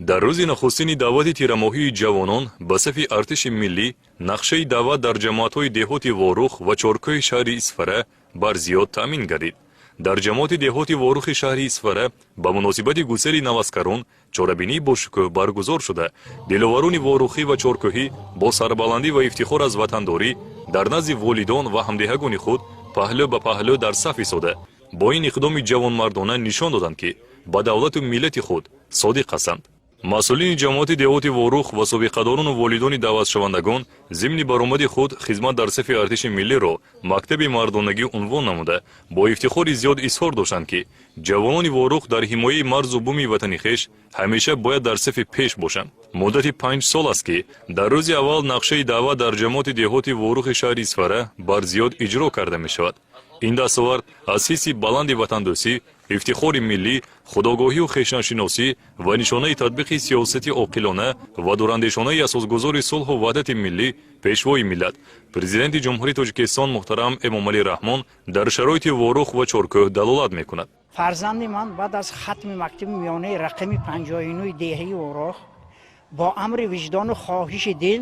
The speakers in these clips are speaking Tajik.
Дар рӯзи нахустини даъвати тирамоҳии ҷавонон ба сафи артиши миллӣ, нақшаи даъват дар ҷамоатҳои деҳоти Ворух ва Чоркӯҳи шаҳри Исфара барзиёд таъмин гардид. Дар ҷамоати деҳоти Ворухи шаҳри Исфара ба муносибати гусели наваскарон чорабинии бошукӯҳ баргузор шуда, диловарони ворухӣ ва чоркӯҳӣ бо сарбаландӣ ва ифтихор аз ватандорӣ дар назди волидон ва ҳамдеҳагони худ паҳлӯ ба паҳлӯ дар саф истода, бо ин иқдоми ҷавонмардона нишон доданд, ки ба давлату миллати худ содиқ ҳастанд. Масъулини ҷамоати деҳоти Ворух ва собиқадорону волидони даъватшавандагон зимни баромади худ хизмат дар сафи артиши миллиро мактаби мардонагӣ унвон намуда, бо ифтихори зиёд изҳор доштанд, ки ҷавонони Ворух дар ҳимояи марзу буми ватани хеш ҳамеша бояд дар сафи пеш бошанд. Муддати 5 сол аст, ки дар рӯзи аввал нақшаи даъват дар ҷамоати деҳоти Ворухи шаҳри Исфара барзиёд иҷро карда мешавад. Ин дастовард аз ҳисси баланди ватандӯстӣ, ифтихори миллӣ, худогоҳию хештаншиносӣ ва нишонаи татбиқи сиёсати оқилона ва дурандешонаи асосгузори сулҳу ваҳдати миллӣ, Пешвои миллат, Президенти Ҷумҳурии Тоҷикистон муҳтарам Эмомалӣ Раҳмон дар шароити Ворух ва Чоркӯҳ далолат мекунад. Фарзанди ман баъд аз хатми мактаби миёнаи рақами 59 деҳаи Ворух бо амри виҷдону хоҳиши дил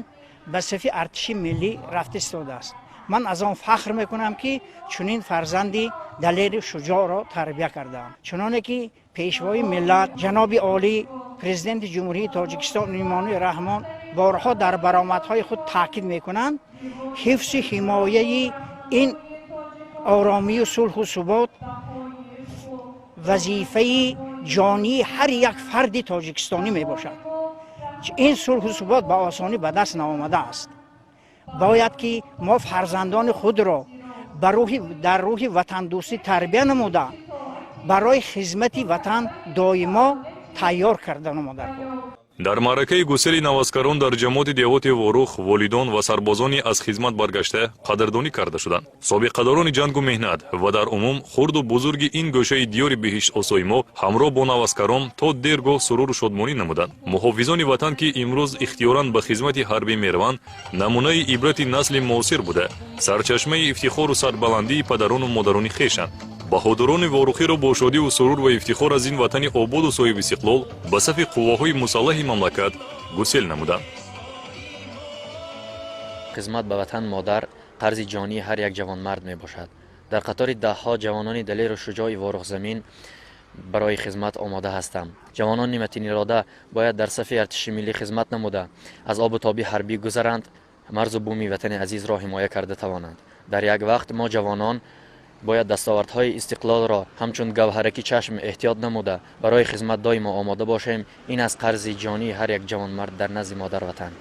ба сафи артиши миллӣ рафта истодааст. Ман аз он фахр мекунам, ки чунин фарзанди далери шуҷоъро тарбия кардаам. Чуноне ки Пешвои миллат, ҷаноби олӣ, Президенти Ҷумҳурии Тоҷикистон Эмомалӣ Раҳмон борҳо дар баромадҳои худ таъкид мекунанд, ҳифзу ҳимояи ин оромию сулҳу субот вазифаи ҷонии ҳар як фарди тоҷикистонӣ мебошад. Ин сулҳу субот ба осонӣ ба даст наомадааст. Бояд ки мо фарзандони худро дар рӯҳи ватандӯстӣ тарбия намуда, барои хизмати ватан доимо тайёр карда намодар. Дар маъракаи гусели наваскарон дар ҷамоати деҳоти Ворух волидон ва сарбозони аз хизмат баргашта қадрдонӣ карда шуданд. Собиқадорони ҷангу меҳнат ва дар умум хурду бузурги ин гӯшаи диёри биҳиштосои мо ҳамроҳ бо наваскарон то дергоҳ суруру шодмонӣ намуданд. Муҳофизони ватан, ки имрӯз ихтиёран ба хизмати ҳарбӣ мераванд, намунаи ибрати насли муосир буда, сарчашмаи ифтихору сарбаландии падарону модарони хешанд. Баҳодурони ворухиро бо шодиву сурур ва ифтихор аз ин ватани ободу соҳибистиқлол ба сафи қувваҳои мусаллаҳи мамлакат гусел намуданд. Хизмат ба ватан модар қарзи ҷонии ҳар як ҷавонмард мебошад. Дар қатори даҳҳо ҷавонони далеру шуҷои Ворухзамин барои хизмат омода ҳастам. Ҷавонони матинирода бояд дар сафи артиши миллӣ хизмат намуда, аз обу тоби ҳарбӣ гузаранд, марзу буми ватани азизро ҳимоя карда тавонанд. Дар як вақт мо, ҷавонон, бояд дастовардҳои истиқлолро ҳамчун гавҳараки чашм эҳтиёт намуда, барои хизмат доимо омода бошем. Ин аз қарзи ҷонии ҳар як ҷавонмард дар назди модар ватан.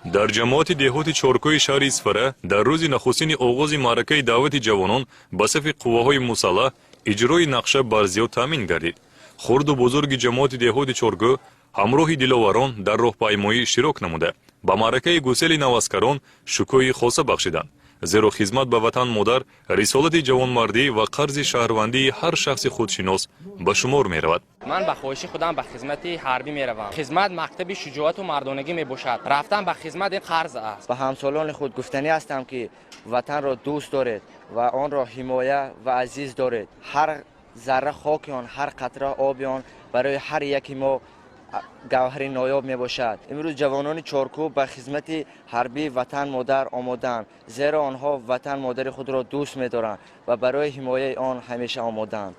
Дар ҷамоати деҳоти Чоркӯҳи шаҳри Исфара дар рӯзи нахустини оғози маъракаи даъвати ҷавонон ба сафи қувваҳои мусаллаҳ иҷрои нақша барзиёд таъмин гардид. Хурду бузурги ҷамоати деҳоти Чоркӯҳ ҳамроҳи диловарон дар роҳпаймоӣ иштирок намуда, ба маъракаи гусели наваскарон шукӯҳи хоса бахшиданд, зеро хизмат ба ватан модар рисолати ҷавонмардӣ ва қарзи шаҳрвандии ҳар шахси худшинос ба шумор меравад. Ман ба хоҳиши худам ба хизмати ҳарбӣ меравам. Хизмат мактаби шуҷоату мардонагӣ мебошад. Рафтан ба хизмат ин қарз аст. Ба ҳамсолони худ гуфтанӣ ҳастам, ки ватанро дӯст доред ва онро ҳимоя ва азиз доред. Ҳар зарра хоки он, ҳар қатра оби он барои ҳар яки мо гавҳари ноёб мебошад. Имрӯз ҷавонони Чоркӯҳ ба хизмати ҳарбии ватан модар омодаанд, зеро онҳо ватан модари худро дӯст медоранд ва барои ҳимояи он ҳамеша омодаанд.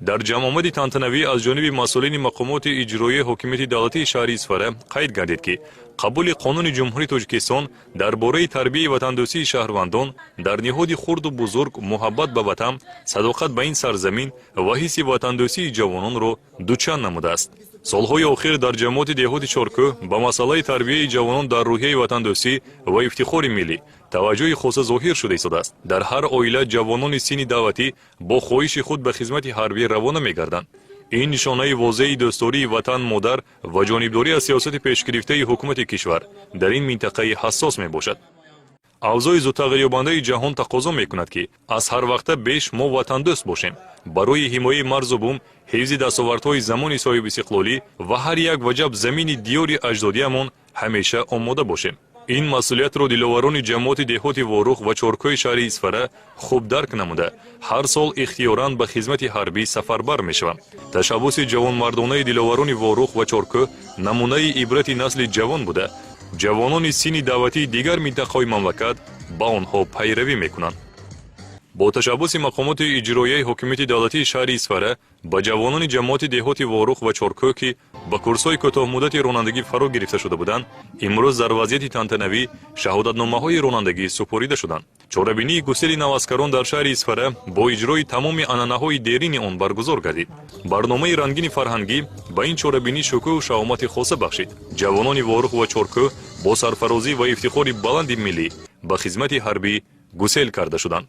Дар ҷамъомади тантанавӣ аз ҷониби масъулини мақомоти иҷроияи ҳокимияти давлатии шаҳри Исфара қайд гардид, ки қабули Қонуни Ҷумҳурии Тоҷикистон дар бораи тарбияи ватандӯстии шаҳрвандон дар ниҳоди хурду бузург муҳаббат ба ватан, садоқат ба ин сарзамин ва ҳисси ватандӯстии ҷавононро дучанд намудааст. Солҳои охир дар ҷамоати деҳоти Чоркӯҳ ба масъалаи тарбияи ҷавонон дар рӯҳияи ватандӯстӣ ва ифтихори миллӣ таваҷҷӯҳи хоса зоҳир шуда истодааст. Дар ҳар оила ҷавонони синни даъватӣ бо хоҳиши худ ба хизмати ҳарбӣ равона мегарданд. Ин нишонаи возеҳи дӯстдории ватан модар ва ҷонибдорӣ аз сиёсати пешгирифтаи ҳукумати кишвар дар ин минтақаи ҳассос мебошад. Авзои зудтағйирёбандаи ҷаҳон тақозо мекунад, ки аз ҳар вақта беш мо ватандӯст бошем, барои ҳимояи марзу бум, ҳифзи дастовардҳои замони соҳибистиқлолӣ ва ҳар як ваҷаб замини диёри аҷдодиямон ҳамеша омода бошем. Ин масъулиятро диловарони ҷамоати деҳоти Ворух ва Чоркӯи шаҳри Исфара хуб дарк намуда, ҳар сол ихтиёран ба хизмати ҳарбӣ сафарбар мешаванд. Ташаббуси ҷавонмардонаи диловарони Ворух ва Чоркӯ намунаи ибрати насли ҷавон буда, ҷавонони синни даъватии дигар минтақаҳои мамлакат ба онҳо пайравӣ мекунанд. Бо ташаббуси мақомоти иҷроияи ҳокимияти давлатии шаҳри Исфара ба ҷавонони ҷамоати деҳоти Ворух ва Чоркӯ, ки ба курсҳои кӯтоҳмуддати ронандагӣ фаро гирифта шуда буданд, имрӯз дар вазъияти тантанавӣ шаҳодатномаҳои ронандагӣ супорида шуданд. Чорабинии гусели наваскарон дар шаҳри Исфара бо иҷрои тамоми анъанаҳои дерини он баргузор гардид. Барномаи рангини фарҳангӣ ба ин чорабинӣ шукӯҳу шаҳомати хоса бахшид. Ҷавонони Ворух ва Чоркӯ бо сарфарозӣ ва ифтихори баланди миллӣ ба хизмати ҳарбӣ гусел карда шуданд.